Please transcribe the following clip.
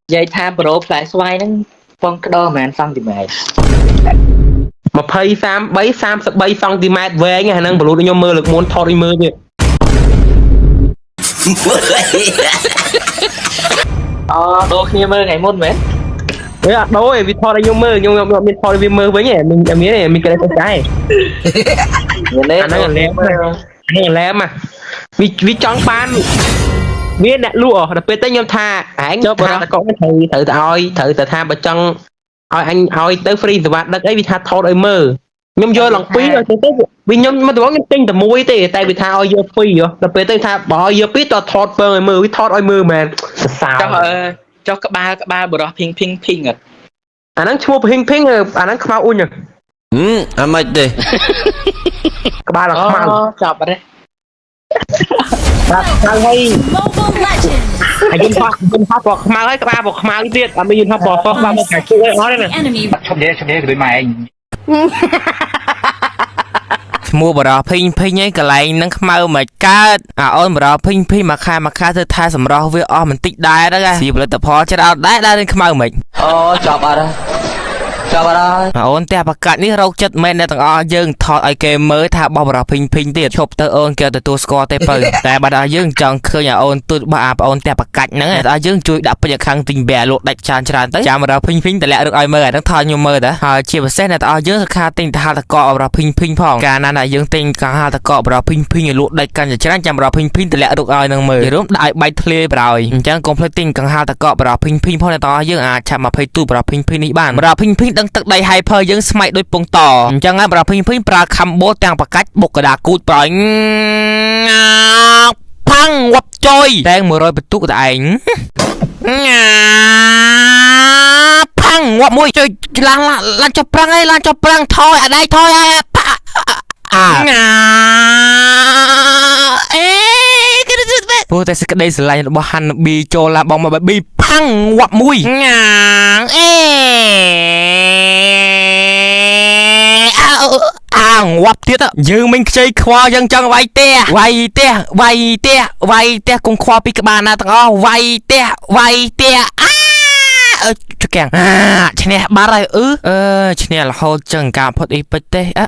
និយាយថាប្រូផ្លែស្វាយហ្នឹងពងក្តោប្រហែលសង់ទីម៉ែត្រ 20 33 33សង់ទីម៉ែត្រវែងហ្នឹងបលូតខ្ញុំមើលលើកមុនថតឲ្យមើលទៀត អូដូរគ្នាមើលថ្ងៃមុនមែន អេអត់ដូរទេវាថតឲ្យខ្ញុំមើលខ្ញុំអត់មានថតឲ្យវាមើលវិញទេមានមានទេមានគេទៅដែរ មានទេ អាហ្នឹងលែមហ្នឹងលែមវាវាចង់បានវាអ្នកលក់ដល់ពេលទៅខ្ញុំថាឯងថាតកកត្រូវត្រូវទៅឲ្យត្រូវទៅថាបើចង់ឲ្យអញឲ្យទៅ free សេវាដឹកអីវាថាថតឲ្យមើលខ្ញុំយកឡើងពីរទៅទៅវាខ្ញុំមកដំបូងខ្ញុំទិញតែមួយទេតែវាថាឲ្យយកពីរដល់ពេលទៅថាបើឲ្យយកពីរតថតពងឲ្យមើលវាថតឲ្យមើលមែនសរសើរ ចុះអឺចុះក្បាលក្បាលបរោះភីងភីងភីងអត់ អាហ្នឹងឈ្មោះភីងភីងអាហ្នឹងខ្មៅអ៊ុញ ហឹមអាម៉េចទេ ក្បាលឡើងខ្មៅ ចាប់អត់ទេ បាទខ្មៅហើយ Mobile Legends! ហើយយន្តហោះយន្តហោះពណ៌ខ្មៅហើយក្បាលពណ៌ខ្មៅទៀតអត់មានយន្តហោះពណ៌សក្បាលពណ៌ខាងជឿអីអត់ទេណា The enemy ឈប់និយាយឈប់និយាយក៏ដូចម៉ែឯង ឈ្មោះបរោះភីងភីងឯងកន្លែងហ្នឹងខ្មៅមិនកើតអាអូនបរោះភីងភីងមួយខែមួយខែធ្វើថែសម្រស់វាអស់បន្តិចដែរហ្នឹងស៊ីផលិតផលច្រើនដែរដែរនឹងខ្មៅមិន អូចប់អត់ហើយចប់អត់ហើយ អាអូនផ្ទះប្រកាច់នេះរោគចិត្តមែនអ្នកទាំងអស់យើងថតឲ្យគេមើលថាបោះបរោះភីងភីងទៀតឈប់ទៅអូនគេទទួលស្គាល់ទេបើតែបើដល់យើងចង់ឃើញអាអូនទូចរបស់អាប្អូនផ្ទះប្រកាច់ហ្នឹងអ្នកទាំងអស់យើងជួយដាក់ពេជ្រខាងទិញបែលក់ដាច់ច្រើនច្រើនទៅចាំបរោះភីងភីងតម្លាក់រឹកឲ្យមើលអាហ្នឹងថតខ្ញុំមើលតាហើយជាពិសេសអ្នកទាំងអស់យើងខាទិញតហាតកបរោះភីងភីងផងកាលណាដែលយើងទិញកង្ហាតកបរោះភីងភីងឲ្យលក់ដាច់កាន់តែច្រើនចាំបរោះភីងភីងតម្លាក់រឹកឲ្យនឹងមើលរួមដាក់ឲ្យបែកធ្លាយប្រោយអញ្ចឹងកុំភ្លេចទិញកង្ហាតកបរោះភីងភីងផងអ្នកទាំងអស់យើងអាចឆាប់20ទូបរោះភីងភីងនេះបានបរោះភីងភីងដឹងទឹកដី hyper យើងស្មៃដូចពងតអញ្ចឹងហើយបរោះភីងភីងប្រើខំបូទាំងបកាច់បុកកដាគូតប្រោយផាំងវប់ចុយតែង100បន្ទុកតែឯង ញ៉ាផាំងងាប់មួយចុយឡានឡានចុះប្រាំងឯងឡានចុះប្រាំងថយអាដៃថយអាផាអាញ៉ាអេគឺព្រោះតែសេចក្តីស្រឡាញ់របស់ហាន់ប៊ីចូលឡាបងមកប៊ីផាំងងាប់មួយញ៉ាអេអើអាងាប់ទៀតយើងមិនខ្ចីខ្វល់យើងចង់វាយផ្ទះវាយផ្ទះវាយផ្ទះវាយផ្ទះកុំខ្វល់ពីក្បាលណាទាំងអស់វាយផ្ទះវាយផ្ទះអាអឺចកាំងអាឈ្នះបាត់ហើយអឺអឺឈ្នះរហូតចឹងការផុតអីពេចទេអ